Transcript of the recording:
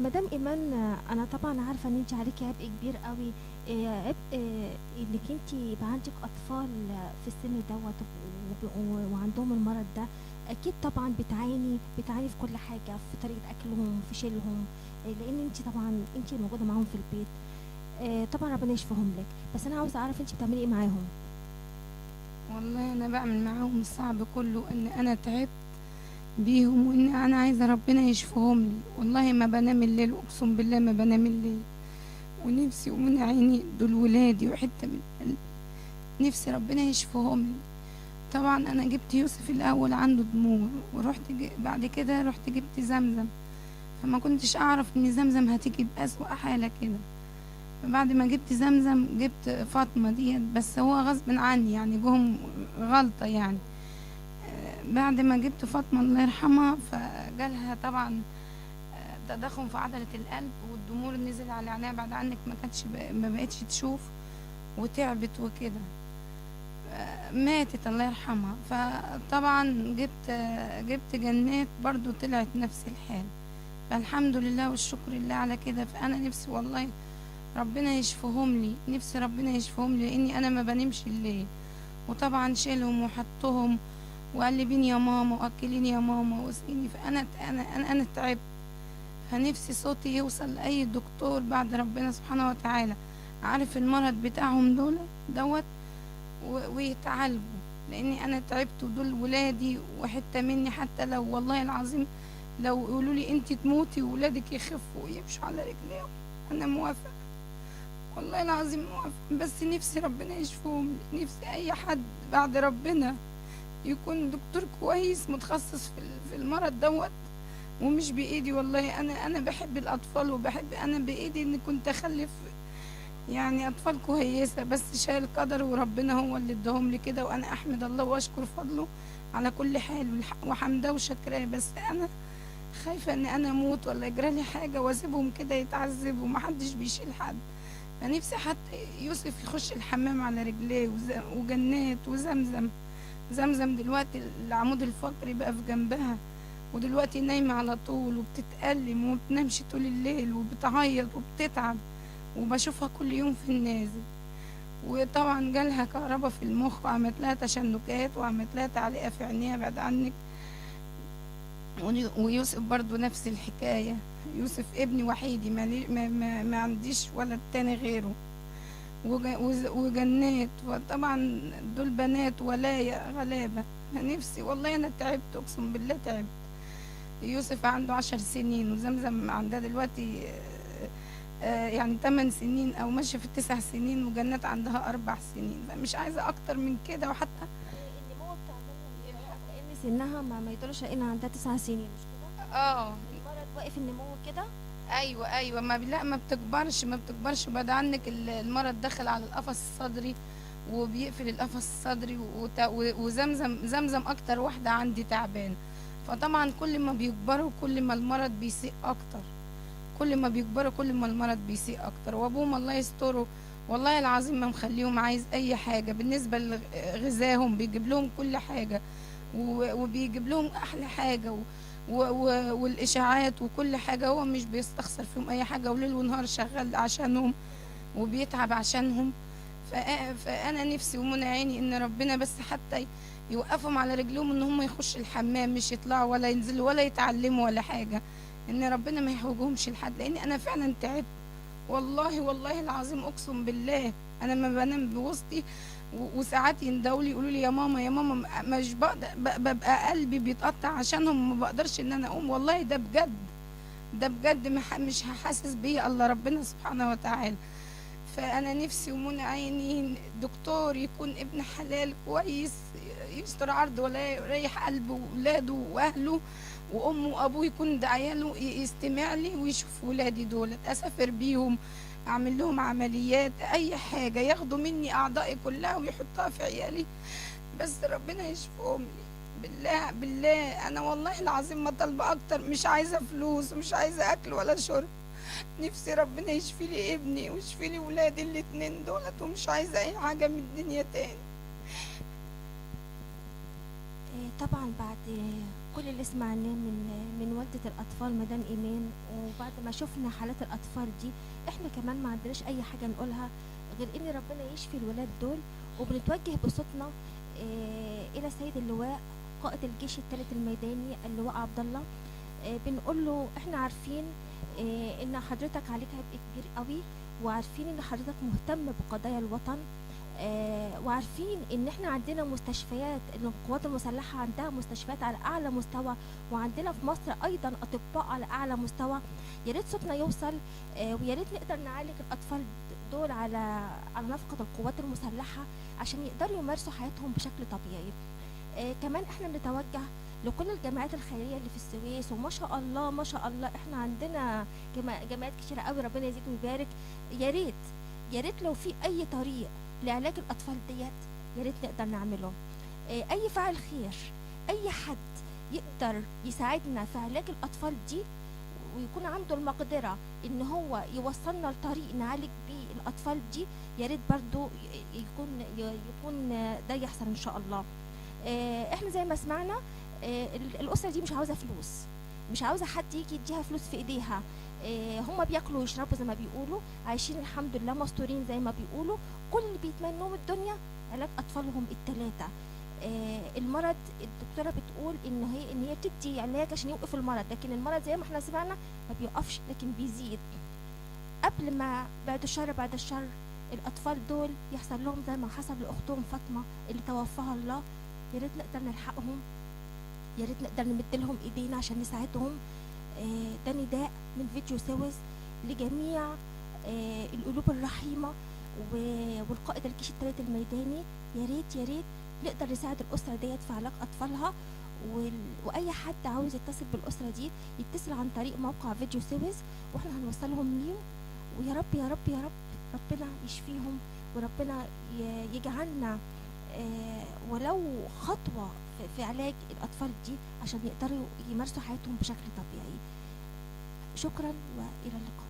مدام ايمان، انا طبعا عارفه ان انت عليكي عبء كبير قوي، عبء انك انت يبقى عندك اطفال في السن دوت وعندهم المرض ده. اكيد طبعا بتعاني في كل حاجة، في طريقه اكلهم، في شيلهم، لان انت طبعا انت موجودة معاهم في البيت. طبعا ربنا يشفيهم لك، بس انا عاوزه اعرف انت بتعملي ايه معاهم؟ والله انا بعمل معاهم الصعب كله، ان انا تعبت بيهم وان انا عايزه ربنا يشفيهم لي. والله ما بنام الليل، اقسم بالله ما بنام الليل، ونفسي ومن عيني دول ولادي وحتة من قلبي، نفسي ربنا يشفيهم لي. طبعا انا جبت يوسف الاول عنده ضمور، ورحت بعد كده رحت جبت زمزم، فما كنتش اعرف ان زمزم هتيجي بأسوأ حاله كده. فبعد ما جبت زمزم جبت فاطمة ديت، بس هو غصب عني يعني، جهم غلطه يعني. بعد ما جبت فاطمة الله يرحمها، فجالها طبعا تضخم في عضلة القلب، والضمور نزل على عينيها بعد عنك، ما كانتش ما بقتش تشوف وتعبت وكده، ماتت الله يرحمها. فطبعا جبت جنات برضو طلعت نفس الحال، فالحمد لله والشكر لله على كده. فأنا نفسي والله ربنا يشفيهم لي، نفسي ربنا يشفيهم لي، لأني أنا ما بنمشي الليل، وطبعا شيلهم وحطهم وقلبيني يا ماما واكليني يا ماما واسقيني. فانا انا انا, أنا تعبت، فنفسي صوتي يوصل لاي دكتور بعد ربنا سبحانه وتعالى عارف المرض بتاعهم دول دوت ويتعالجوا، لاني انا تعبت ودول ولادي وحتة مني. حتى لو والله العظيم لو يقولوا لي انت تموتي وولادك يخفوا ويمشوا على رجليهم انا موافقة، والله العظيم موافقة، بس نفسي ربنا يشفيهم. نفسي اي حد بعد ربنا يكون دكتور كويس متخصص في المرض دوت، ومش بايدي والله. انا بحب الاطفال وبحب، انا بايدي ان كنت اخلف يعني اطفال كويسة، بس شايل القدر وربنا هو اللي اداهم لي كده، وانا احمد الله واشكر فضله على كل حال وحمده وشكراه. بس انا خايفة ان انا اموت ولا يجرى لي حاجة واسيبهم كده يتعذبوا ومحدش بيشيل حد. فنفسي حتى يوسف يخش الحمام على رجليه، وجنات وزمزم. زمزم دلوقتي العمود الفقري بقى في جنبها، ودلوقتي نايمة على طول وبتتألم ومبتنامش طول الليل وبتعيط وبتتعب، وبشوفها كل يوم في النازل. وطبعا جالها كهرباء في المخ، وعملت لها تشنجات، وعملت لها تعليقة في عينيها بعد عنك. ويوسف برضو نفس الحكاية، يوسف ابني وحيدي، ما عنديش ولد تاني غيره، وجنات. وطبعا دول بنات ولايا غلابة. نفسي والله انا تعبت، اقسم بالله تعبت. يوسف عنده 10 سنين، وزمزم عندها دلوقتي يعني 8 سنين او ماشية في 9 سنين، وجنات عندها 4 سنين. فمش عايزه اكتر من كده. وحتى النمو بتاع لان سنها ما يدلش ان عندها 9 سنين، مش كده؟ المرض واقف النمو كده. ايوه ما لا ما بتكبرش، ما بتكبرش بعد عنك. المرض دخل على القفص الصدري وبيقفل القفص الصدري، وزمزم زمزم اكتر واحدة عندي تعبانة. فطبعا كل ما بيكبروا كل ما المرض بيسيء اكتر، كل ما بيكبروا كل ما المرض بيسيء اكتر. وابوهم الله يستره والله العظيم ما مخليهم عايز اي حاجة. بالنسبة لغذاهم بيجيب لهم كل حاجة، وبيجيب لهم احلى حاجة، والاشاعات وكل حاجة، هو مش بيستخسر فيهم اي حاجة، وليل ونهار شغال عشانهم وبيتعب عشانهم. فانا نفسي ومنى عيني ان ربنا بس حتى يوقفهم على رجلهم، ان هم يخشوا الحمام، مش يطلعوا ولا ينزلوا ولا يتعلموا ولا حاجة، ان ربنا ما يحوجهمش لحد، لان انا فعلا تعبت والله، والله العظيم اقسم بالله انا ما بنام بوسطي، وساعات يندولي يقولوا لي يا ماما يا ماما، مش بقدر، ببقى قلبي بيتقطع عشانهم، ما بقدرش ان انا اقوم والله. ده بجد، ده بجد مش هحاسس بيه الا ربنا سبحانه وتعالى. فانا نفسي ومنى عيني دكتور يكون ابن حلال كويس، يستر عرضه ولا يريح قلبه وولاده واهله وامه وابوه، يكون ده عياله، يستمع لي ويشوف ولادي دولت، اسافر بيهم، اعمل لهم عمليات، اي حاجة، ياخدوا مني اعضائي كلها ويحطها في عيالي، بس ربنا يشفيهم لي. بالله بالله انا والله العظيم ما طالبه اكتر، مش عايزه فلوس ومش عايزه اكل ولا شرب، نفسي ربنا يشفي لي ابني ويشفي لي ولادي الاتنين دولت، ومش عايزه اي حاجة من الدنيا تاني. طبعا بعد كل اللي سمعناه من والدة الأطفال مدام إيمان، وبعد ما شفنا حالات الأطفال دي، احنا كمان ما عندناش أي حاجة نقولها غير إن ربنا يشفي الولاد دول. وبنتوجه بصوتنا إلى سيد اللواء قائد الجيش الثالث الميداني اللواء عبد الله، بنقول له احنا عارفين إن حضرتك عليك عبء كبير قوي، وعارفين إن حضرتك مهتم بقضايا الوطن، وعارفين ان احنا عندنا مستشفيات، ان القوات المسلحة عندها مستشفيات على اعلى مستوى، وعندنا في مصر ايضا اطباء على اعلى مستوى. يا ريت صوتنا يوصل، ويا ريت نقدر نعالج الاطفال دول على نفقه القوات المسلحة عشان يقدروا يمارسوا حياتهم بشكل طبيعي. كمان احنا بنتوجه لكل الجامعات الخيرية اللي في السويس، وما شاء الله ما شاء الله احنا عندنا جامعات كتيرة قوي، ربنا يزيد ويبارك. يا ريت يا ريت لو في اي طريق لعلاج الاطفال ديت يا ريت نقدر نعمله. اي فاعل خير، اي حد يقدر يساعدنا في علاج الاطفال دي ويكون عنده المقدرة ان هو يوصلنا لطريق نعالج بيه الاطفال دي، يا ريت برضو يكون ده يحصل ان شاء الله. احنا زي ما سمعنا الاسرة دي مش عاوزه فلوس، مش عاوزه حد يجي يديها فلوس في ايديها. هما بياكلوا ويشربوا زي ما بيقولوا، عايشين الحمد لله، مستورين زي ما بيقولوا. كل اللي بيتمنوه من الدنيا علاج اطفالهم الثلاثة. المرض الدكتورة بتقول ان هي بتدي علاج عشان يوقف المرض، لكن المرض زي ما احنا سمعنا ما بيوقفش لكن بيزيد. قبل ما بعد الشر الاطفال دول يحصل لهم زي ما حصل لاختهم فاطمة اللي توفاها الله، يا ريت نقدر نلحقهم، يا ريت نقدر نمد لهم ايدينا عشان نساعدهم. ده نداء من فيديو سويس لجميع القلوب الرحيمة والقائد الجيش الثالث الميداني. يا ريت يا ريت نقدر نساعد الاسرة ديت في علاج اطفالها. واي حد عاوز يتصل بالاسرة دي يتصل عن طريق موقع فيديو سويس، واحنا هنوصلهم ليهم. ويا رب يا رب يا رب ربنا يشفيهم، وربنا يجعلنا ولو خطوة في علاج الأطفال دي عشان يقدروا يمارسوا حياتهم بشكل طبيعي. شكرا وإلى اللقاء.